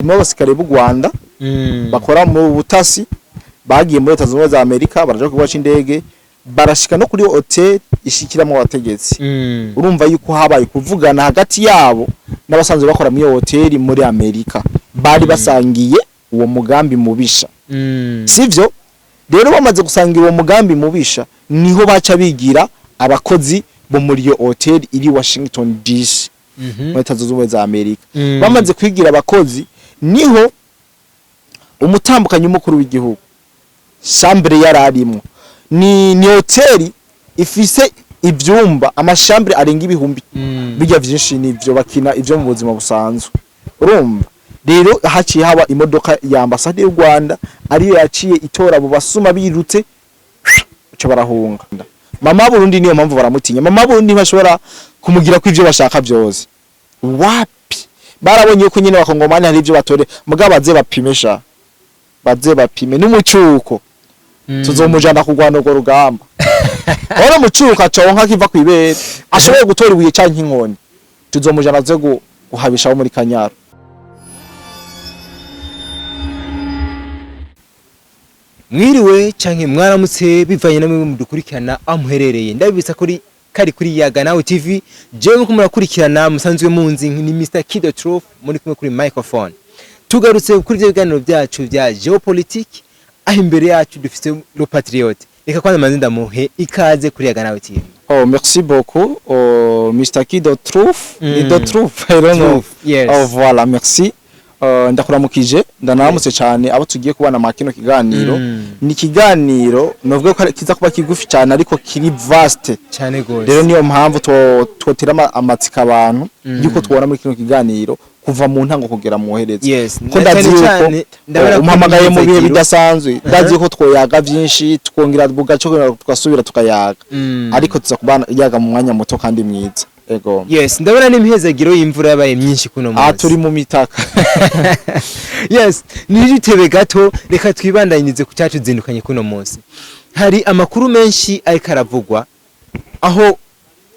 Harimo abasirikare b'u Rwanda bakora mu butasi, bagiye muri Leta Zunze Ubumwe za Amerika, baraja ku kibuga c'indege, barashika no kuri hotel ishikiramwo abategetsi. Urumva yuko habaye kuvugana hagati yabo n'abasanzwe bakora muri iyo hoteli muri Amerika, bari basangiye uwo mugambi mubisha. Sivyo? Rero bamaze gusangira uwo mugambi mubisha, niho baca bigira abakozi bo muri iyo hotel iri Washington DC, muri Leta Zunze Ubumwe za Amerika. Bamaze kwigira abakozi, niho umutambukanyi w'umukuru w'igihugu, chambre yari arimwo, ni hoteli ifise ivyumba, ama chambre arenga ibihumbi bijya vyinshi, nivyo bakina ivyo mu buzima busanzwe. Urumva rero haciye haba imodoka ya ambasade y'u Rwanda, ariyo yaciye itora abo basuma, birutse baca barahunga. Mama Burundi, niyo mpamvu baramutinya. Mama Burundi ntibashobora kumugira ko ivyo bashaka vyose, wapi. Barabonye yuko nyine abakongomani hari ivyo batore, mugabo baze bapime sha, baze bapime n'umucuko. Tuzomujana kurwana urwo rugamba. Ora mucuko aconka kiva kwibere, ashoboye gutora ibuye canke inkoni, tuzomujana aze guhabisha abo muri Kanyaro. Mwiriwe canke mwaramutse, bivanye namwe mudukurikirana aho muherereye. Ndabibutsa kuri kari kuri Yaga Nawe TV. Jewe nkuko murakurikirana musanzwe munzi ni Mr Kido Truth, muri kumwe kuri microphone. Tugarutse kuri ivyo biganiro byacu bya géopolitique, aho imbere yacu dufise le patriote. Reka kwanza manze ndamuhe ikaze kuri Yaga Nawe TV. Oh, merci beaucoup. Oh, Mr. Kido Truth. Ni do Truth, I don't know. Truth, yes. Oh, voilà, merci. Ndakuramukije, ndanaramutse cyane abo tugiye kubana ma kino kiganiro. Ni ikiganiro novuga ko kiza kuba kigufi cyane, ariko kiri vaste. Cyane gose. Rero niyo mpamvu twotera amatsiko abantu yuko tubona muri kino kiganiro kuva mu ntango kugera mu herezo. Ko Na ndazi cyane yuko cyane, ndabona ko umpamagaye mu bihe imyiteguro- bidasanzwe, ndazi yuko twoyaga byinshi, twongera bugaco tugasubira tukayaga, ariko tuza kubana yaga mu mwanya muto kandi mwiza. Ego. Yes, ndabona n'imihezagiro y'imvura yabaye myinshi kuno Aha munsi. turi mu mitaka. Yes, nijitebe gato, reka twibandanyirize ku cyacu zindukanye kuno munsi. Hari amakuru menshi ariko aravugwa, aho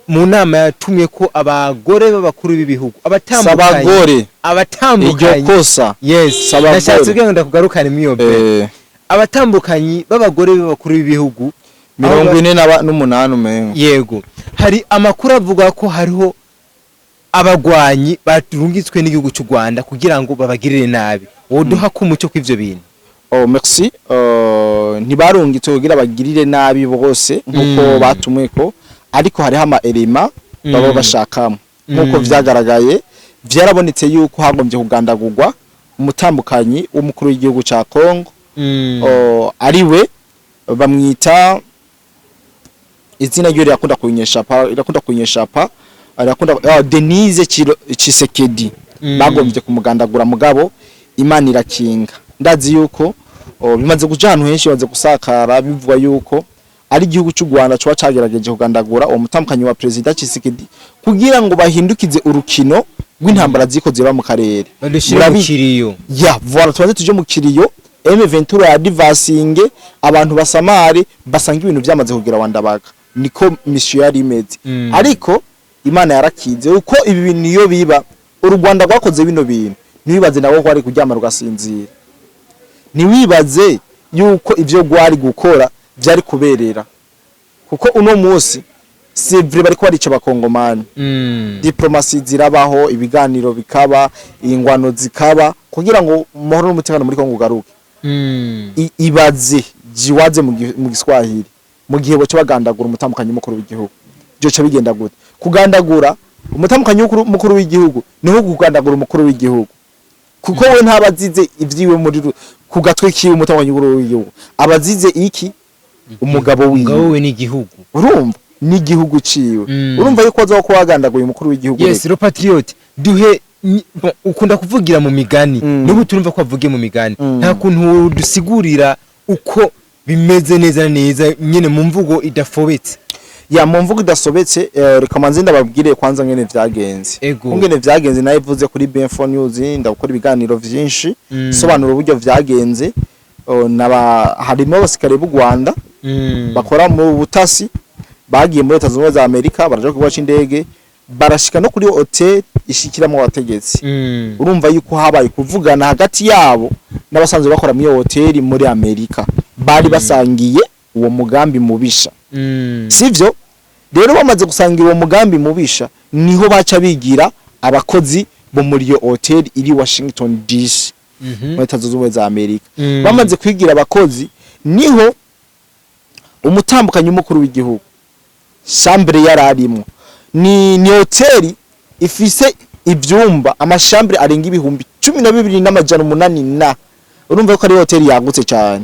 mu nama yatumye ko abagore b'abakuru b'ibihugu, abatambukanye, Sabagore, iryo abatambukanye kosa. Yes. Sabagore. Nashatse kugira ngo ndakugarukane muri iyo abatambukanyi b'abagore b'abakuru b'ibihugu 48 umengo. Yego, hari amakuru avuga ko hariho abagwanyi barungitswe n'igihugu cy'u Rwanda kugira ngo babagirire nabi. Woduha ko umucyo kw'ivyo bintu? Oh, merci. Ntibarungitse kugira bagirire nabi bose nkuko batumwe ko, ariko hariho ama éléments baba bashakamo, nkuko vyagaragaye, vyarabonetse yuko hagombye kugandagurwa umutambukanyi w'umukuru w'igihugu ca Congo. Oh, ariwe bamwita, izina ryo rirakunda kunyeshapa, rirakunda kunyeshapa, rirakunda, Denise Tshisekedi. Bagombye kumugandagura, mugabo Imana irakinga. Ndazi yuko, oh, bimaze kuja ahantu henshi, bimaze gusakara, bivugwa yuko ari igihugu cy'u Rwanda coba cagerageje kugandagura uwo mutambukanyi wa President Tshisekedi kugira ngo bahindukize urukino rw'intambara ziko ziba mu karere. Badushire mu kiriyo. Ya, voilà, tubanze tuje mu kiriyo, M23 ya divasinge abantu basamare, basanga ibintu byamaze kugira wandabaga. Niko mission yari imeze. Ariko Imana yarakize, uko ibi bintu iyo biba u Rwanda rwakoze bino bintu, ntiwibaze nabo ko ari kuryama rugasinzira, ntiwibaze yuko ivyo rwari gukora byari kuberera, kuko uno munsi c'est vrai bariko barica abakongomani. Diplomatie zirabaho, ibiganiro bikaba, ingwano zikaba, kugira ngo umuhoro n'umutekano muri Kongo ugaruke. Ibaze jiwaze mu Giswahili, mu gihe boca bagandagura umutambukanyi mukuru w'igihugu, byoca bigenda gute? Kugandagura umutambukanyi mukuru w'igihugu niho kugandagura umukuru w'igihugu, kuko we ntabazize ivyiwe muri ku gatwe kiwe. Umutambukanyi mukuru w'igihugu abazize iki? Umugabo wiwe. Umugabo we n'igihugu. Urumva n'igihugu ciwe. Urumva yuko baza kuba bagandaguye umukuru w'igihugu. Yes, le patriote, duhe bon, ukunda kuvugira mu migani. N'ubu turumva ko avugiye mu migani. Nta kuntu dusigurira uko bimeze neza neza nyene mu mvugo idafobetse? Ya, mu mvugo idasobetse, reka manze ndababwire kwanza ngene vyagenze. Ego. Ngene vyagenze nayivuze kuri B4 News, ndakora ibiganiro vyinshi, sobanura uburyo vyagenze. Oh, naba harimo abasirikare b'u Rwanda bakora mu butasi, bagiye muri Leta Zunze Ubumwe za Amerika, baraja ku kibuga c'indege. Barashika no kuri hôtel ishikiramwo abategetsi. Urumva yuko habaye kuvugana hagati yabo n'abasanzwe bakora muri iyo hoteli muri Amerika, bari basangiye uwo mugambi mubisha. Sivyo? Rero bamaze gusangira uwo mugambi mubisha, niho baca bigira abakozi bo muri iyo hoteli iri Washington DC, muri Leta Zunze Ubumwe za Amerika. Bamaze kwigira abakozi, niho umutambukanyi w'umukuru w'igihugu, chambre yari arimwo, ni hoteli ifise ivyumba, ama chambres arenga 12,800, na urumva ko ari hoteli yagutse cyane.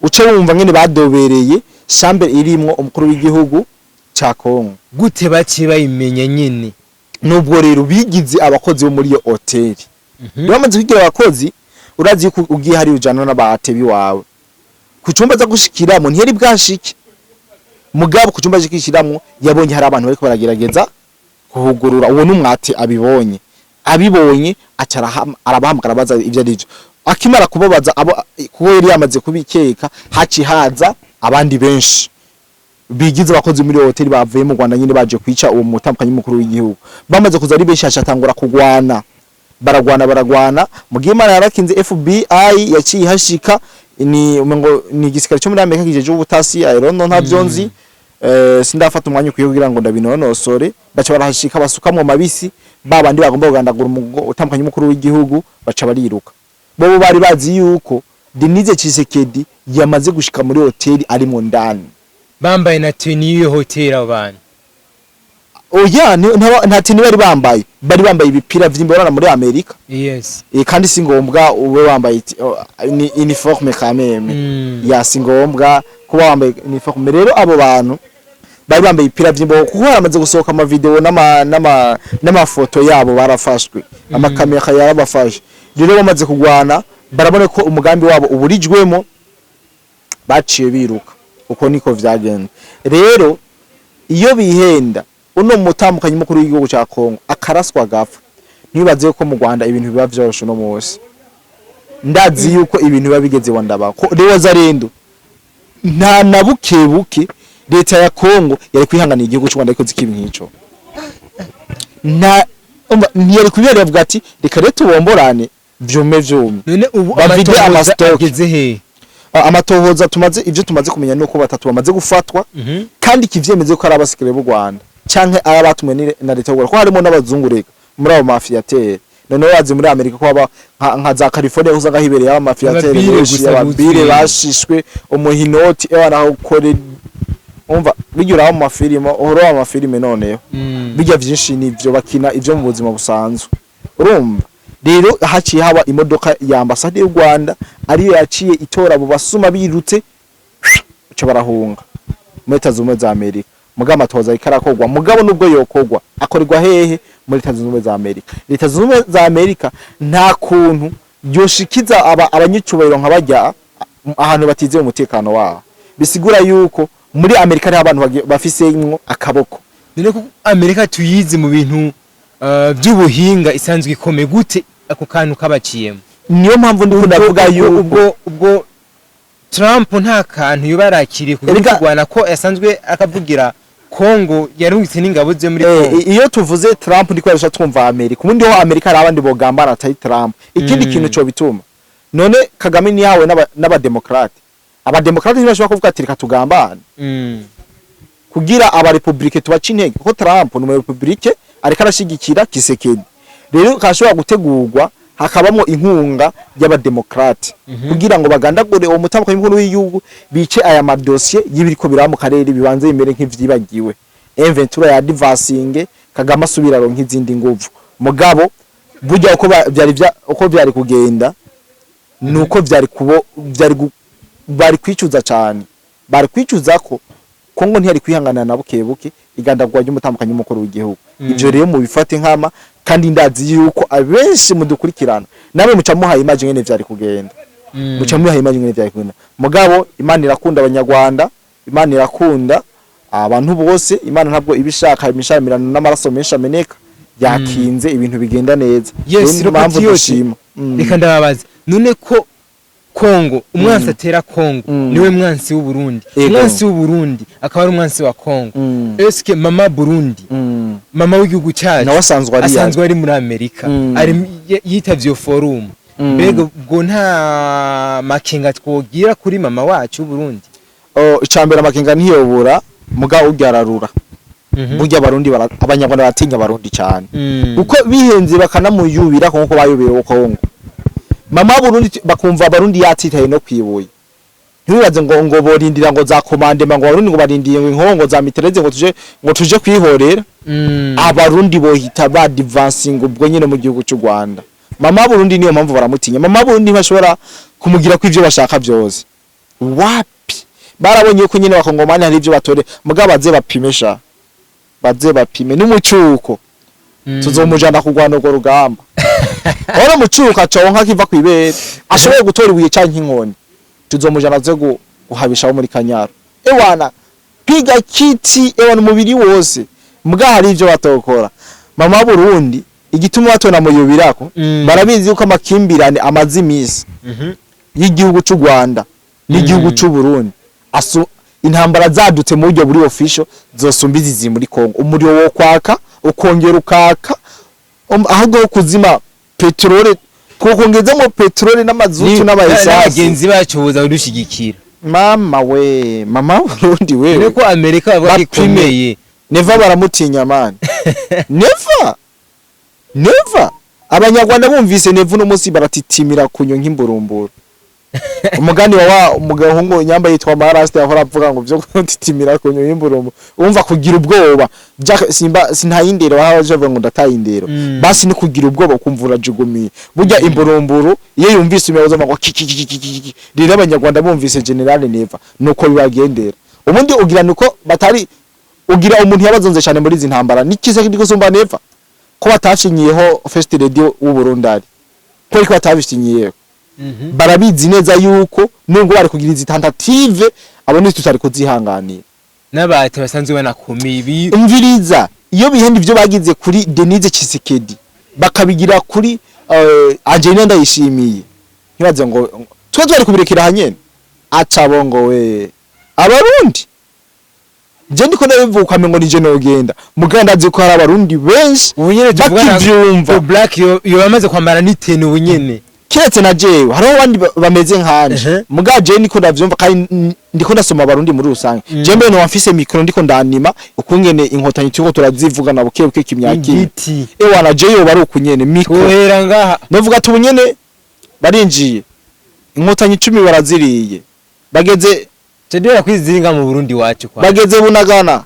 Uce wumva ngene badobereye chambre irimwo umukuru w'igihugu ca Kongo. Gute baciye bayimenya nyene? Nubwo rero bigize abakozi bo muri iyo hoteli. Rero bamaze kwigira abakozi, urazi yuko ugiye hari ujana n'abatebi wawe ku cumba aza gushikiramo, ntiyari bwashike. Mugabo ku cumba ashikishiramwo, yabonye hari abantu bariko baragerageza kuhugurura. Uwo n'umwate abibonye aca arabahamagara, abaza ivyo arivyo. Akimara kubabaza abo, kuko yari yamaze kubikeka, haci haza abandi benshi bigize abakozi muri iyo hoteli bavuye mu Rwanda nyine, baje kwica uwo mutambukanyi mukuru w'igihugu. Bamaze kuza ari benshi, hacatangura kugwana, baragwana, baragwana. Mu gihe Imana yarakinze, FBI yaciye ihashika, ni umengo ni igisirikare cyo muri Amerika kijeje ubutasi, I don't know, ntavyo nzi, sindafata umwanya ukwiye kugira ngo ndabinonosore. Baca barahashika, basukamwo mabisi, babandi bagomba kugandagura utandukanye umukuru w'igihugu, baca bariruka. Bobo bari bazi yuko Denise Tshisekedi yamaze gushika muri hoteli arimo ndani. Bambaye na tenue y'iyo hoteli abo bantu? Oya, nta tenue bari bambaye, bari bambaye ibipira vy'imborana muri Amerika. Kandi si ngombwa ube wambaye ni uniforme quand même. Ya, si ngombwa kuba wambaye uniforme. Rero abo bantu bari bambaye ibipira vy'imbeho, kuko haramaze gusohoka ama vidéo n'amafoto yabo, barafashwe, amakamera yarabafashe. Rero bamaze kugwana, barabona ko umugambi wabo uburijwemo, baciye biruka. Uko niko vyagenze. Rero iyo bihenda uno mutambukanyi mukuru w'igihugu ca Kongo akaraswa agapfa, ntibaze ko mu Rwanda ibintu biba vyoroshe. Uno munsi ndazi yuko ibintu biba bigeze wa ndaba ko rero zarendo nta na buke buke leta ya Kongo yari kwihanganira igihugu cy'u Rwanda ariko zikibi nk'ico nta umva, ntiyari kubera avuga ati reka rero tubomborane vyume vyume. None ubu Bavide amatohoza ama stock. ageze he? Amatohoza tumaze, ivyo tumaze kumenya nuko batatu bamaze gufatwa, kandi kivyemeze ko ari abasikare b'u Rwanda canke ari abatumwe na leta y'u Rwanda, ko harimo n'abazungu reka muri abo mafiateurs. Noneho bazi muri Amerika ko haba nka za California aho usanga hibereye aba mafiateurs Ababire benshi, gusa ababire buzuye. bashishwe umuhinoti, ewa naho ukore umva bijya uraba mu mafilime, uhora mu mafilime. Noneho bijya vyinshi nivyo bakina ivyo mu buzima busanzwe. Urumva rero haciye haba imodoka ya ambasade y'u Rwanda, ariyo yaciye itora abo basuma birutse, uca barahunga muri Leta Zunze Ubumwe za Amerika. Mugabo amatohoza ariko arakorwa. Mugabo nubwo yokorwa, akorerwa hehe? Muri Leta Zunze Ubumwe za Amerika. Leta Zunze Ubumwe za Amerika nta kuntu yoshikiza aba abanyicubahiro nka bajya ahantu batizeye umutekano wabo. Bisigura yuko muri Amerika hariho abantu bafisemwo akaboko. None ko Amerika tuyizi mu bintu by'ubuhinga isanzwe ikomeye, gute ako kantu kabaciyemo? Niyo mpamvu ndiko ndavuga yuko Ubwo Trump nta kantu yoba yarakiriye ku gihugu Erega- cy'u Rwanda, ko yasanzwe akavugira Kongo, yarungitse n'ingabo ze muri Kongo? Iyo tuvuze Trump ndiko yarusha twumva Amerika. Ubundi ho Amerika hari abandi bogambana atari Trump. Ikindi kintu cyo bituma, none Kagame niyawe n'abademokrate, abademokrate ntibashobora kuvuga ati reka tugambane kugira abarepublike tubaca intege, kuko Trump ni umurepublike ariko arashigikira Tshisekedi. Rero kashobora gutegurwa hakabamo inkunga y'abademokrate kugira ngo bagandagure uwo mutambukanyi mukuru w'igihugu, bice aya madosiye y'ibiriko biraba mu karere, bibanze bimere nk'ivyibagiwe. M23 ya advancing, Kagame asubira aronka izindi nguvu. Mugabo burya uko vyari uko vyari kugenda nuko vyari kubo vyari bari kwicuza cyane, bari kwicuza ko Kongo ntiyari kwihanganira na buke buke igandagwa ry'umutambukanyi w'umukuru w'igihugu. Ivyo rero mubifate nkama, kandi ndazi yuko abenshi mudukurikirana namwe muca muhaye image ngene vyari kugenda. Muca muhaye image ngene vyari kugenda. Mugabo Imana irakunda abanyarwanda, Imana irakunda abantu bose. Imana ntabwo ibishaka imishamirano n'amaraso menshi ameneka, yakinze ibintu bigenda neza. Yes. Rero niyo mpamvu Patriote, dushima. Reka ndababaza none ko Kongo, umwansi atera Kongo niwe mwansi w'u Burundi. Umwansi w'u Burundi akaba ari umwansi wa Kongo. Eske mama Burundi, mama w'igihugu cyacu, nawe asanzwe ari asanzwe ari muri Amerika, ari yitavye iyo forum, mbega ubwo nta makenga twogira kuri mama wacu w'u Burundi? Oh, icambere, amakenga ntiyobura, muga uryararura. Burya abarundi abanyarwanda baratinya abarundi cyane, kuko bihenze bakanamuyubira nkuko bayubira Kongo. Mama Burundi bakumva abarundi yatitaye no kwibuye, ntibibaze ngo borindira ngo za commandement, ngo abarundi ngo barindiye ngo inkongo za mitrailleuse ngo tuje kwihorera. Abarundi bohita ba advancing ubwo nyine mu gihugu cy'u Rwanda. Mama Burundi niyo mpamvu baramutinya. Mama Burundi ntibashobora kumugira ko ivyo bashaka byose, wapi. Barabonye ko nyine abakongomani hari ivyo batore, mugabo baze bapime sha, baze bapime n'umucuko. Tuzomujana kurwana urwo rugamba. Ora mucuko aconka kiva kwibere, ashoboye gutora ibuye canke inkoni, tuzomujana aze guhabisha abo muri Kanyaro. Ewana, piga kiti, ewana, umubiri wose. Muga hari ivyo batokora mama Burundi. Igituma batona muyubirako, barabizi yuko amakimbirane amaze imisi y'igihugu c'u Rwanda n'igihugu c'u Burundi, asu intambara zadutse mu buryo buri official zosumba izizi muri Kongo. Umuriro wo kwaka ukongera ukaka, ahubwo wo kuzima peterole, twokongezamo peterole n'amazutu n'abaesasi. N'abagenzi bacu boza kudushigikira. Mama we, mama Burundi we. Dore ko Amerika bavuga ko Bapime. ikomeye. Neva baramutinya man, Neva, Neva. Abanyarwanda bumvise Neva uno munsi baratitimira kunyo nk'imburumburu. Umugani wa umugahungu nyamba yitwa Marasta yahora avuga ngo byo kutitimira kunyo nk'imburumburu, umva kugira ubwoba. Jack simba sintayindero aho aje avuga ngo ndatayindero. Basi ni kugira ubwoba ukumva urajugumiye. Burya imburumburu iyo yumvise umuyobozi ngo ki ki ki ki ki ki. Rero abanyarwanda bumvise General Neva nuko bibagendera. Ubundi ugira nuko batari ugira umuntu yabazonze cyane muri izi ntambara nikize kindi gusumba Neva, ko batashinyiyeho First Lady w'u Burundi, ari ko ariko batabishinyiyeho. Barabizi neza yuko nubwo bari kugira izi tentative, abo ni tutari kuzihanganira. N'abati basanzwe banakomeye ibi. Umviriza, iyo bihenda ivyo bagize kuri Denise Tshisekedi bakabigira kuri Angelina Ndayishimiye, ntibaze ngo twe twari kubirekera hanyene acabo ngo we abarundi. Je ndiko ndabivuga ngo nije nogenda, muganda ndazi ko hari abarundi benshi Ubu nyene tuvugana, bakivyumva. The Black yo bamaze kwambara n'itenu ubu nyene. Kiretse na jewe, hariho abandi bameze nkanje. Muga jewe ndiko ndavyumva kandi ndiko ndasoma abarundi muri rusange. Je mbere no mfise micro ndiko ndanima ukungene inkotanyi turiko turazivugana buke buke, kimya kimya. Igiti. Ewana, jewe yoba ari ukunyene micro. Tuhera ngaha. Ndavuga ati ubunyene barinjiye, inkotanyi 10 baraziriye, bageze Cedera kwiziringa mu Burundi wacu kwa. Bageze Bunagana,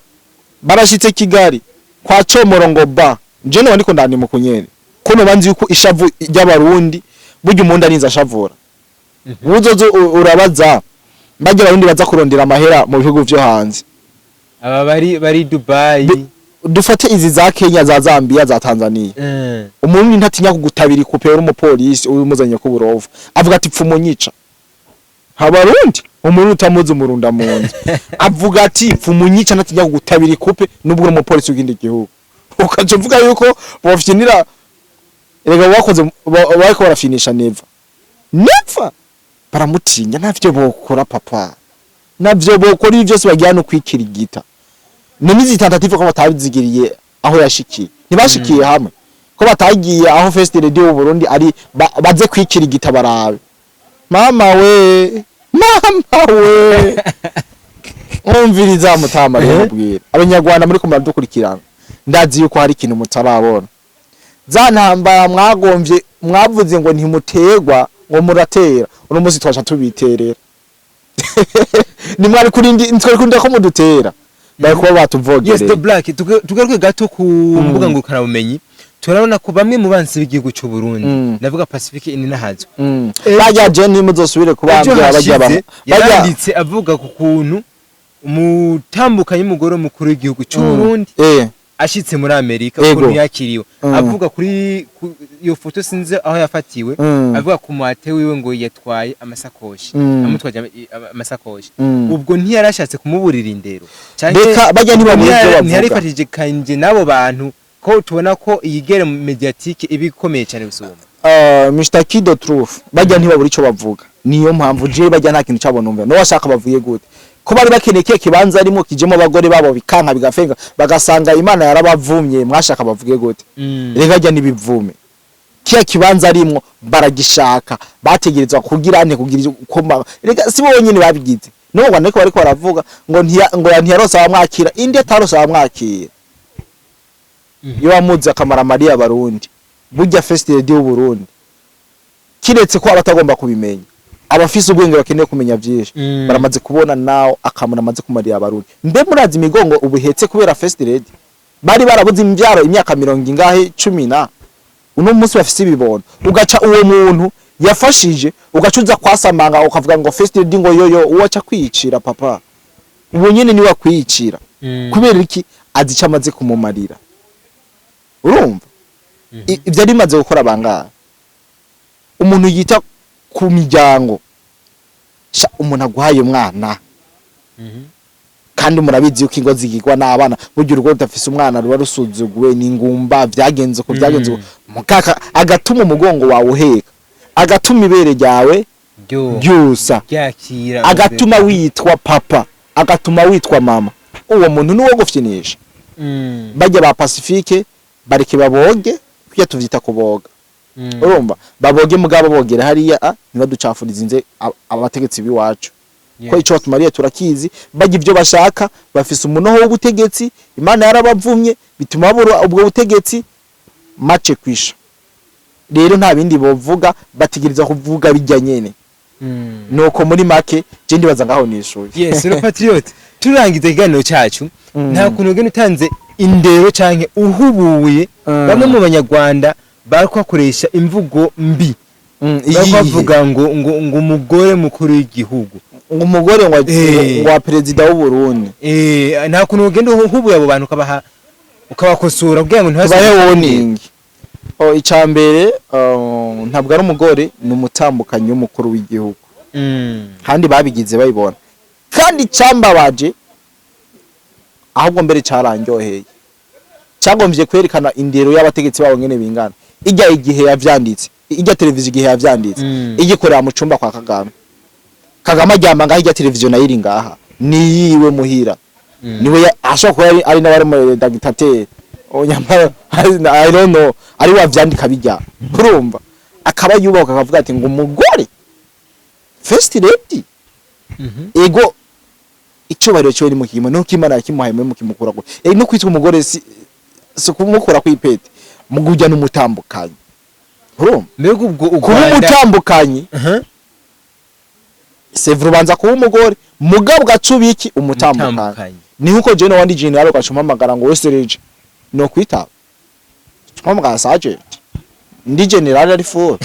barashitse Kigali kwa Comoro ngo ba je no ndiko ndanima ukunyene ko noba nzi yuko ishavu ry'abarundi burya umuntu arinze ashavura. Uzozo urabaza bajya abarundi baza kurondera amahera mu bihugu vyo hanze. Aba bari Dubai. Dufate izi za Kenya, za Zambia, za Tanzania. Umuntu ntatinya kugutabira ikupe uri umupolisi umuzanye ku burovu, avuga ati pfa umunyica. Abarundi umuntu utamuzi umurunda mu nzu avuga ati pfa umunyica, ntatinya kugutabira ikupe nubwo uri umupolisi w'ikindi gihugu. Ukaca uvuga yuko bofinira. Erega bakoze bariko barafinisha Neva. Neva baramutinya, ntavyo bokora papa, navyo bokora. Ibi byose bagira no kwikirigita none izi tentative ko batabizigiriye aho yashikiye, ntibashikiye hamwe, ko batagiye aho First Lady w'u Burundi ari baze kwikirigita barabe. Mama we, mama we, umviriza mutama rero, mubwira abanyarwanda muri ko muradukurikirana, ndazi yuko hari ikintu mutarabona. Za ntambara mwagomvye mwavuze ngo ntimuterwa, ngo muratera, uno munsi twaca tubiterera. Nimwari kurindi, twari kurinda ko mudutera, bari kuba Yes, batuvogereye. The Black, tugaruke gato ku mbuga ngurukanabumenyi. Turabona ko bamwe mu bansi b'igihugu cy'u Burundi, ndavuga Pacifique Ininahazwe, Bajya je ntimuzosubire ejo kubambwira bajya hashize bajya yaranditse avuga ku kuntu umutambukanyi w'umugore w'umukuru w'igihugu cy'u Burundi ashitse muri Amerika, ukuntu yakiriwe. Avuga kuri iyo foto, sinzi aho yafatiwe, avuga ku muhate wiwe ngo yatwaye amasakoshi, amutwaje amasakoshi. Ubwo ntiyarashatse kumuburira indero? Canke Reka bajya ntibabura ibyo bavuga. Ntiyarifatije kanje n'abo bantu ko tubona ko iyi guerre médiatique iba ikomeye cyane gusumba? Mr. Kido Truth, bajya ntibabura ico bavuga. Niyo mpamvu je bajya nta kintu cabo numva no washaka bavuye gute, ko bari bakeneye kiya kibanza arimo kijemo abagore babo, bikanka bigafenga, bagasanga Imana yarabavumye. Mwashaka bavuge gute? Rega jya nibivume, kiya kibanza arimwo baragishaka, bategerezwa kugira ante kugira uko rega si bo bonyene babigize. No mu Rwanda ariko bariko baravuga ngo ntiya ngo ntiyarose abamwakira, indi atarose abamwakira. Iyo wamuzi akamara Mariya Barundi, burya First Lady w'u Burundi, kiretse ko abatagomba kubimenya, abafise ubwenge bakeneye kumenya vyinshi baramaze kubona nawe akamaro amaze kumarira Abarundi. Mbe murazi imigongo ubuhetse kubera First Lady? Bari barabuze imvyaro imyaka mirongo ingahe, cumi na uno munsi bafise ibibondo. Ugaca uwo muntu yafashije, ugaca uza kwasamanga ukavuga ngo First Lady ngo yoyo, uwo aca kwiyicira papa, ubu nyene niwe akwiyicira. Kubera iki? Azi icyo amaze kumumarira. Urumva ibyo ari bimaze gukora bangahe? Umuntu yita ku miryango sha, umuntu aguhaye umwana, kandi murabizi yuko ingo zigirwa n'abana. Burya urugo rudafise umwana ruba rusuzuguwe n'ingumba. Vyagenze uko vyagenze uko, mukaka agatuma umugongo wawe uheka, agatuma ibere ryawe ryo ryusa, ryakira, agatuma witwa papa, agatuma witwa mama, uwo muntu niwo gufyinisha. Bajya ba Pacifique bareke baboge, kujya tuvyita kuboga. Urumva baboge, mugabo bogera hariya ntibaducafurize inze abategetsi b'iwacu, ko ico batumariye turakizi. Bajya ibyo bashaka, bafise umunoho w'ubutegetsi, Imana yarabavumye bituma babura ubwo butegetsi mace kwisha. Rero nta bindi bovuga, bategereza kuvuga bijya nyene. Nuko muri make je ndibaza ngaho nishuye. Yes, le patriote, turangiza ikiganiro cyacu, nta kuntu ugenda utanze indero canke uhubuye bamwe mu Banyarwanda bariko bakoresha imvugo mbi, bariko iyihe? bavuga ngo umugore mukuru w'igihugu. Ngo umugore ngo ngo wa perezida w'u Burundi. Nta kuntu ugenda uhubuye abo bantu, ukabaha ukabakosora kugira ngo tubahe ntibasubire. Warning. Oh, icambere, ntabwo ari umugore, ni umutambukanyi w'umukuru w'igihugu. Kandi babigize babibona. Kandi cyambabaje ahubwo mbere carandyoheye, cyagombye kwerekana indero y'abategetsi babo ngene bingana. Ijya igihe yavyanditse, ijya televiziyo igihe yavyanditse, igikorera mu cumba kwa Kagame. Kagame aryama ngaha, ijya televiziyo nayo iri ngaha, ni yiwe muhira. Niwe ashobora kuba ari n'abari mu dictateur nyamara I don't know, ari wavyandika bijya. Urumva akaba yubaka akavuga ati ngo umugore First Lady. Ego, icyubahiro cyo ni mu kimo nuko Imana yakimuhaye muri mukimukura ko no kwitwa umugore si kumukura ku ipete, mugujya n'umutambukanyi. Urumva Mbega ubwo u kuba Rwanda umutambukanyi, c'est vrai, ubanza kuba umugore, mugabo ugaca iki? Umutambukanyi. Umutambukanyi. Ni nkuko je wandi general ugaca umpamagara ngo wese no kwitaba, umpamagara sergeant, ndi general ari full.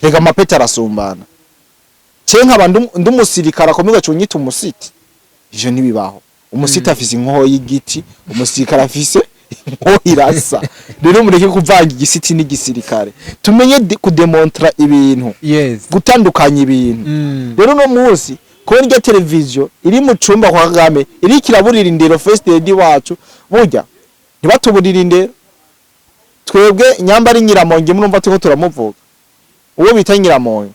Rega amapeti arasumbana. Ce nkaba ndi umusirikare akomeye, ugaca unyita umusiti, ivyo ntibibaho. Umusiti afise inkoho y'igiti, umusirikare afise inkoho irasa. Rero mureke kuvanga igisiti n'igisirikare, tumenye kudemontra ibintu, gutandukanya ibintu. Rero uno munsi kubona irya televiziyo iri mu cumba kwa Kagame iriko iraburira indero First Lady wacu, burya ntibatuburire indero twebwe. Nyamba ari Nyiramonge, murumva turiko turamuvuga, uwo bita Nyiramonge,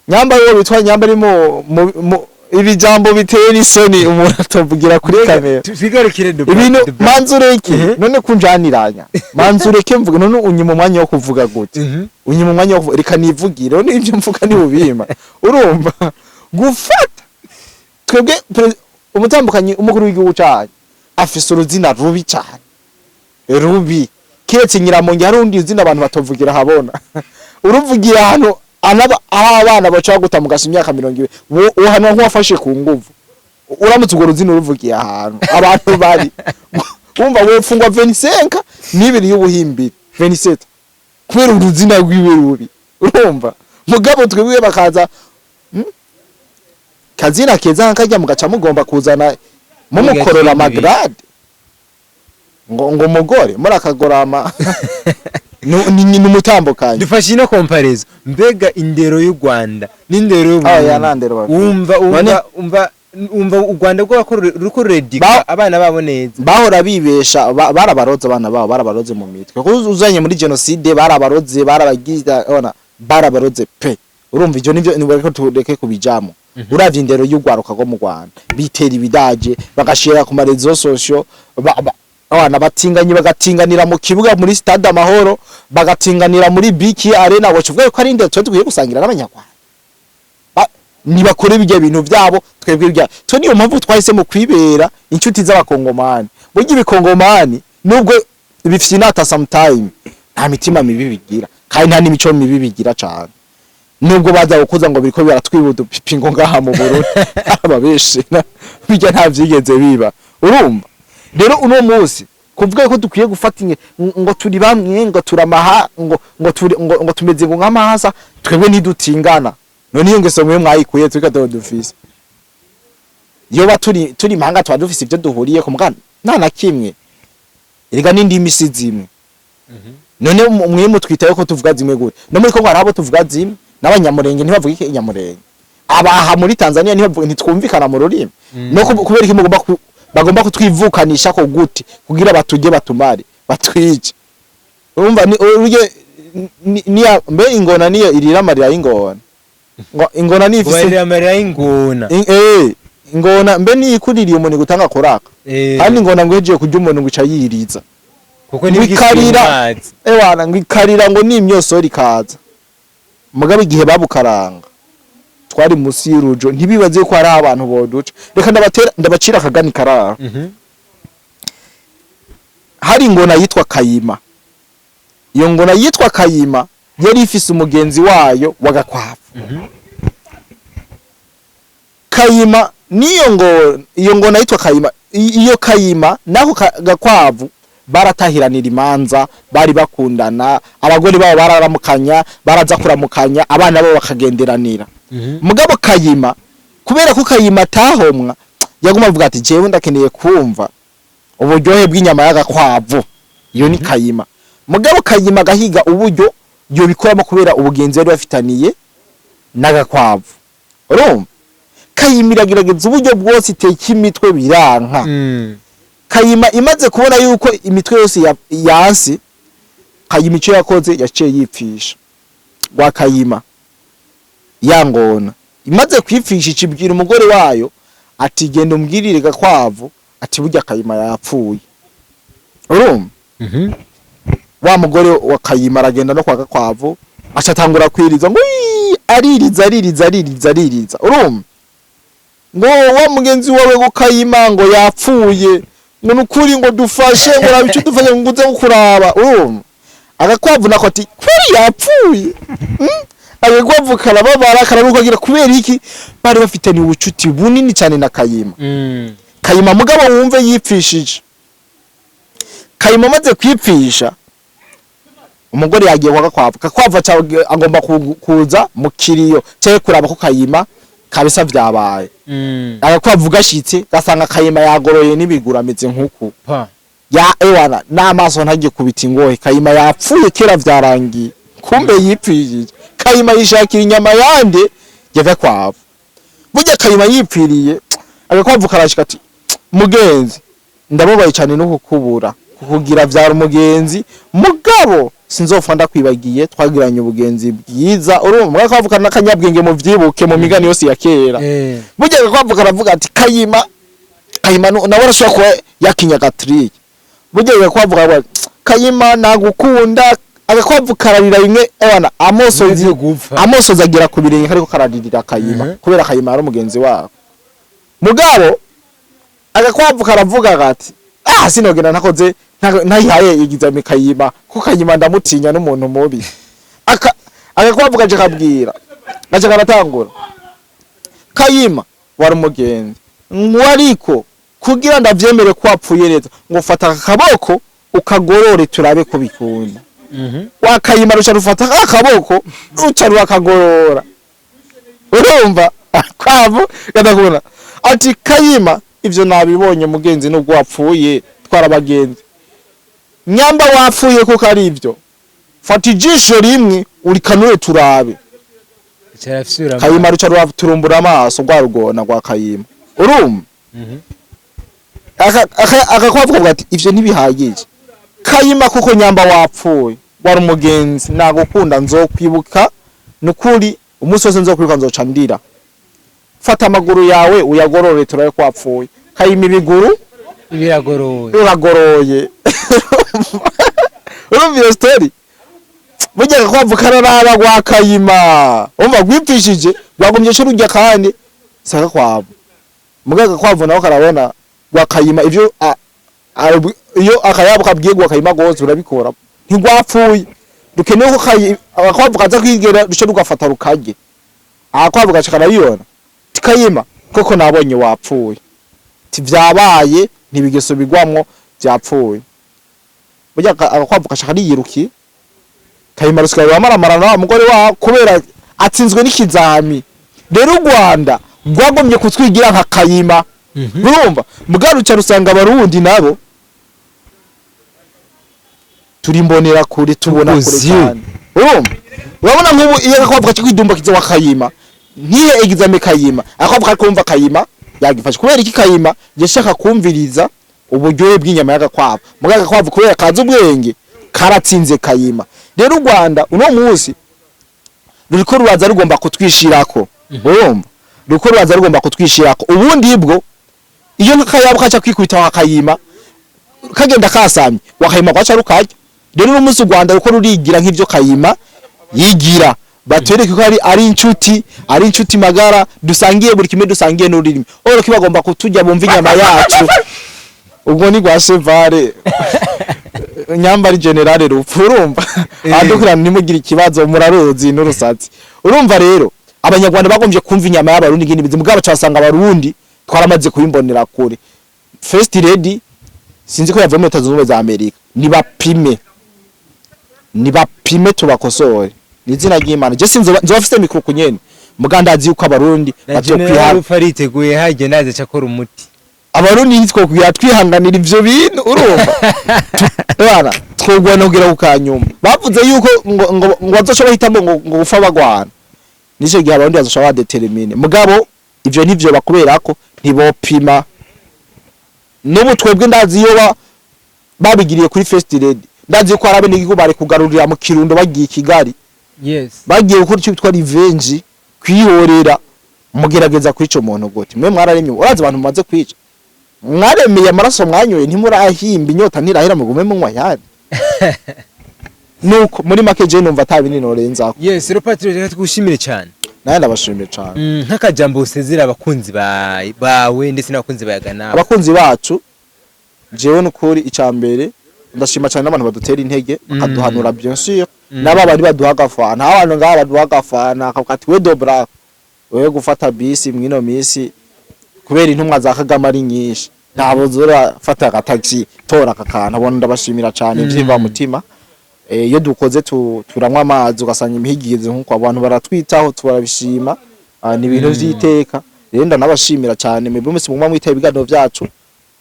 nyamba uwo bitwa nyamba ari mu ibijambo bitera isoni umuntu atavugira kuri kamera. Twigarukire Ibintu manzureke. None kunjaniranya, manzureke mvuge. None unyima umwanya wo kuvuga gute? Unyima umwanya wo kuvuga, reka nivugire. None ibyo mvuga ni bubima. Urumva gufata twebwe umutambukanyi umukuru w'igihugu cyanyu afise uruzina rubi cyane, rubi. Kiretse Nyiramonge, hari urundi ruzina abantu batovugira habona. Uruvugira ahantu anaba aho abana baca guta mu gasi imyaka 20, uhanwa nk'uwafashe ku nguvu. Uramutse urwo ruzina uruvugiye ahantu abantu bari, wumva wofungwa 25 n'ibiri y'ubuhimbiri, 27, kubera uruzina rwiwe rubi. Urumva mugabo twebwe bakaza, Kazina keza nkajya mugaca mugomba kuzana mumukorera amagrade ngo umugore murakagorama ni umutambukanyi. Dufashe ino comparaison, mbega indero y'u Rwanda n'indero y'u Ah, ya Burundi, nta ndero bafite. wumva wumva None- wumva u Rwanda rwo ruriko ruredika abana babo neza? Bahora bibesha, barabaroze abana babo, barabaroze mu mitwe, kuko uzanye muri genocide barabaroze, barabagize ona. Barabaroze pe. Urumva, ivyo nivyo nibareko, tureke kubijamo. Uravye indero y'urwaruka rwo mu Rwanda, bitera ibidaje, bagashira ku ma réseaux sociaux, abana batinganye, bagatinganira mu kibuga muri Stade Amahoro, bagatinganira muri BK Arena. Wacuvuga ko ari indero twe dukwiye gusangira n'Abanyarwanda? Nibakore bijya bintu vyabo, twebwe ibya twe. Niyo mpamvu twahisemo kwibera inshuti z'Abakongomani. Burya Ibikongomani, nubwo bifyinata sometime, nta mitima mibi bigira, kandi nta n'imico mibi bigira cane, nubwo baza gukuza ngo biriko biratwiba udupipi ngo ngaha mu Burundi ababeshe bijya, nta vyigeze biba. Urumva rero, uno munsi kuvuga ko dukwiye gufata ngo turi bamwe, ngo turamaha, ngo turi, ngo tumeze ngo nk'amahasa, twebwe ntidutingana. None iyo ngeso mwe mwayikuye? Twika dufise iyo ba turi impanga, tuba dufise ivyo duhuriye ku mugana, nta na kimwe. Erega n'indimi si zimwe. None mwe mutwitaye ko tuvuga zimwe gute? No muri Kongo hari abo tuvuga zimwe, n'Abanyamurenge ntibavuga iki Inyamurenge, abaha muri Tanzania ntibavuga, ntitwumvikana mu rurimi. No kubera iki mugomba bagomba kutwivukanisha ko gute kugira batujye, batumare, batwice? Urumva, ni urye mbe ingona niyo irira amarira y'ingona, ngo ingona ni ifise Kubarira amarira y'ingona. Ingona mbe niyo ikuririye umuntu gutanga koraka? Kandi ingona ngo ihejeje kurya umuntu ngo ica yiriza. Kuko ngo ntibigisubiye mu ikarira. mazi. Ewana, ngo ikarira ngo n'imyosori ikaza. Mugabo igihe babukaranga twari musi y'urujo, ntibibaze ko hari abantu boduca. Reka ndabatera, ndabacira akagani karara. Hari ingona yitwa Kayima. Iyo ngona yitwa Kayima yari ifise umugenzi wayo w'agakwavu. Kayima niyo ngo iyo ngona yitwa Kayima, iyo Kayima nako gakwavu baratahiranira imanza, bari bakundana, abagore babo bararamukanya, baraza kuramukanya, abana babo bakagenderanira. Mugabo Kayima, kubera ko Kayima atahomwa, yaguma avuga ati: "Jewe ndakeneye kumva uburyohe bw'inyama y'agakwavu." Iyo ni Kayima. Mugabo Kayima agahiga uburyo yobikoramo kubera ubugenzi yari bafitaniye n'agakwavu. Urumva, Kayima iragerageza uburyo bwose, iteka imitwe, biranka. Kayima imaze kubona yuko imitwe yose yansi, Kayima icyo yakoze, yaciye yipfisha rwa Kayima. Ya ngona imaze kwipfisha, icibwira umugore wayo ati: "Genda umbwirire gakwavu ati burya Kayima yapfuye." Urumva, wa mugore wa Kayima aragenda no kwa gakwavu, aca atangura kwiriza ngo "Ii!" Aririza, aririza, aririza, aririza. Urumva, ngo wa mugenzi wawe ngo Kayima ngo yapfuye, ngo nukuri ngo dufashe, ngo raba icyo dufashe, ngo uze kuraba. Urumva, agakwavu nako ati: "Kweri yapfuye?" Agakwavu karababara, kararuka, agira kubera iki? Bari bafitanye ubucuti bunini cyane na Kayima. Kayima mugabo wumve yipfishije. Kayima amaze kwipfisha, umugore yagiye kwa gakwavu. Gakwavu aca agomba kuza mu kiriyo cyangwa kuraba ko Kayima kabisa vyabaye. Agakwavu gashitse, gasanga Kayima yagoroye n'ibiguru, ameze nk'uku. Pa. Ya ewana, n'amaso ntagikubita ingohe. Kayima yapfuye kera, vyarangiye. Kumbe yipfishije. Kayima yishakira inyama yande? Ya gakwavu. Burya Kayima yipfiriye, agakwavu karashika ati: "Mugenzi, ndababaye cyane no kukubura, kukugira vyara umugenzi, mugabo sinzopfa ndakwibagiye, twagiranye ubugenzi bwiza." Urumva, agakwavu kana n'akanyabwenge, mu vyibuke mu migani yose ya kera. Burya agakwavu karavuga ati: "Kayima, Kayima nawe arashobora kuba yakinya gatriye." Burya agakwavu karavuga ati: "Kayima, nagukunda." Agakwavu kararira rimwe, ewana, amosozi Umaze gupfa. Amosozi agera ku birenge kariko kararirira Kayima, kubera Kayima ari umugenzi wabo. Mugabo agakwavu karavuga gati: "Ah, sinogenda ntakoze ntayihaye igizami Kayima, kuko Kayima ndamutinya n'umuntu mubi." Aka agakwavu kaje kabwira, gace karatangura: "Kayima wari umugenzi ngo, ariko kugira ndavyemere ko wapfuye neza, ngo fata aka kaboko ukagorore turabe ko bikunda." Wakayima ruca rufata akaboko, ruca rurakagorora. Urumva, kwavu gadakubona ati: "Kayima, ivyo nabibonye mugenzi, nubwo wapfuye twarabagenzi. Nyamba wapfuye kuko ari ivyo, fata ijisho rimwe urikanure turabe." Carafyura. Kayima ruca ruraturumbura amaso, rwa rugona rwa Kayima. Urumva, akakwavu kavuga ati: "Ivyo ntibihagije Kayima, kuko nyamba wapfuye wari umugenzi, nagukunda, nzokwibuka." Nukuri umunsi wose nzokwiruka nzoca ndira. Fata amaguru yawe uyagorore, turabe ko wapfuye. Kayima ibiguru Biragoroye. Biragoroye. Urumva iyo story? Burya agakwavu kararaba rwa Kayima, umva gwipfishije, rwagumye co rurya, kandi si agakwavu. Muga agakwavu naho karabona rwa Kayima ivyo iyo akayabo kabwiye rwa Kayima gose urabikora, ntigwapfuye. Dukeneye ko agakwavu kaza kwigera duce rugafata rukarye. Agakwavu gaca karabibona, tikayima koko nabonye wapfuye, ti vyabaye ntibigesubirwamwo, vyapfuye. Burya agakwavu gaca kariyirukiye. Kayima rusigaye wamaramara na wa mugore wa kubera atsinzwe n'ikizami. Rero u Rwanda rwagomye kutwigira nka Kayima. Urumva mugaruca rusanga abarundi nabo turi imbonera kure, tubona kure Tukuzi. cyane. Urumva, urabona nk'ubu iyo agakwavu gaca kwidumbakiza wa Kayima, ntihe examen Kayima, agakwavu kari kumva Kayima yagifashe. Kubera iki? Kayima yashaka kumviriza uburyohe bw'inyama y'agakwavu. Muga agakwavu kubera kazi ubwenge karatsinze Kayima. Rero u Rwanda uno munsi ruriko ruraza rugomba kutwishirako. Urumva, ruriko ruraza rugomba kutwishirako. Ubundi bwo iyo nk'akayabo kaca kwikubita wa Kayima kagenda kasamye, wakayima kwaca rukarya. Rero uno munsi u Rwanda ruko rurigira nk'ivyo Kayima yigira, batwereke ko ari inshuti magara, dusangiye buri kimwe, dusangiye n'ururimi. Oro kibagomba kuturya, bumva inyama yacu. Ubwo ni rwa Chevale nyambari generale rupfu. Urumva, adukira ntimugire ikibazo, muraruzi n'urusatsi. Urumva rero abanyarwanda bagombye kumva inyama y'abarundi ngini bizi, mugabo basanga abarundi twaramaze kubimbonera kure. First Lady sinzi ko yavuye muri Leta Zunze Ubumwe za Amerika. Nibapime, nibapime tubakosore ni izina ry'Imana. Je sinzi nzoba afise micro kunyene, muga ndazi yuko abarundi Na bazokwihana. General Rupfu ariteguye, hajye naze acakora umuti. Abarundi ntitwokwigira twihanganira ivyo bintu. Urumva, bana twogwana kugira ku kanyuma. Bavuze yuko ngo bazoca bahitamo ngo gupfa bagwana. Nico gihe abarundi bazoca badetermine. Mugabo ivyo ntivyo bakubera ko ntibopima. N'ubu twebwe ndazi iyo babigiriye kuri First Lady, ndazi yuko hari abenegihugu bari kugarurira mu Kirundo bagiye i Kigali, bagiye gukora icyo bitwa revenge, kwihorera. Mugerageza kwica umuntu gute? Mwe mwararemye, urazi abantu mumaze kwica, mwaremeye amaraso mwanyoye, ntimurahimba, inyota ntirahera, mugume munywa yandi. Nuko muri make je numva ata binini norenzako. Yes, rero Patrick, reka tugushimire cyane. Nawe ndabashimiye cane. Nk'akajambo usezera abakunzi bawe ndetse n'abakunzi bayagana. Abakunzi bacu, jewe nukuri icya mbere ndashima cyane n'abantu badutera intege, bakaduhanura, bien sûr, n'aba bari baduha agafana. Abantu ngaha baduha agafana, akavuga ati: "We dobra, wewe gufata bisi mwino misi kubera intumwa za Kagame ari nyinshi, ntabwo zora, fata agataxi, tora aka kantu." Abona ndabashimira cyane vyimva mutima. Iyo dukoze turanywa amazi ugasanga imihigize nkuko abantu baratwitaho, turabishima. Ah, ni ibintu vy'iteka. Rero ndanabashimira cyane mwebwe mwese muguma mwitaba ibiganiro vyacu.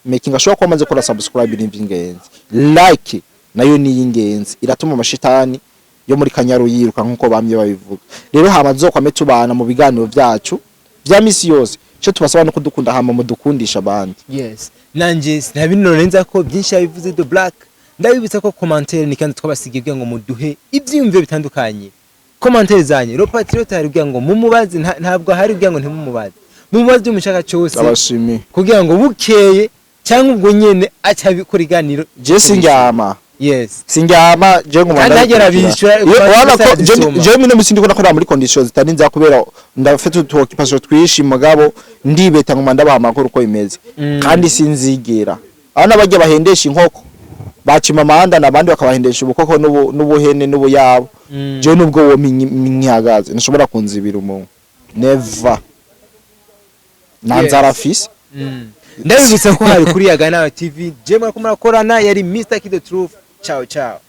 Making ashobora kuba amaze gukora subscribe ni ivy'ingenzi, like nayo ni iy'ingenzi, iratuma amashitani yo muri Kanyaru yiruka nkuko bamye babivuga. Rero hama tuzokwame tubana mu biganiro vyacu vya misi yose. Ico tubasaba no kudukunda, hama mudukundisha abandi. Yes, nanje sinabinorenza ko byinshi yabivuze The Black. Ndabibutsa ko commentaire ni kandi twabasigiye kugira ngo muduhe ivyiyumviro bitandukanye. Commentaire zanyu, le Patriote hari kugira ngo mumubaze, ntabwo hari kugira ngo ntimumubaze, mumubaze ibyo mushaka cyose Abashimiye. kugira ngo bukeye cyangwa ubwo nyene aca abikora iganiro. Je sindyama. Sindyama je nguma Kandi hagera ndabikurikira. bishyura, Iyo urabona ko zisoma. je mino misi ndiko nakora muri conditions zitari nziza kubera ndafite utu occupation twishi, mugabo ndibeta nguma ndabaha amakuru uko bimeze. Kandi sinzigera aho n'abajya bahendesha inkoko bacima amanda n'abandi bakabahendesha ubukoko n'ubuhene n'ubuyabo. Je nubwo wo nkihagaze ntushobora kunzibira umuntu, never nta nzara afise. Ndabibutsa ko hari kuri Yaga Nawe TV, je murako murakorana yari Mr Kid the Truth. Ciao ciao.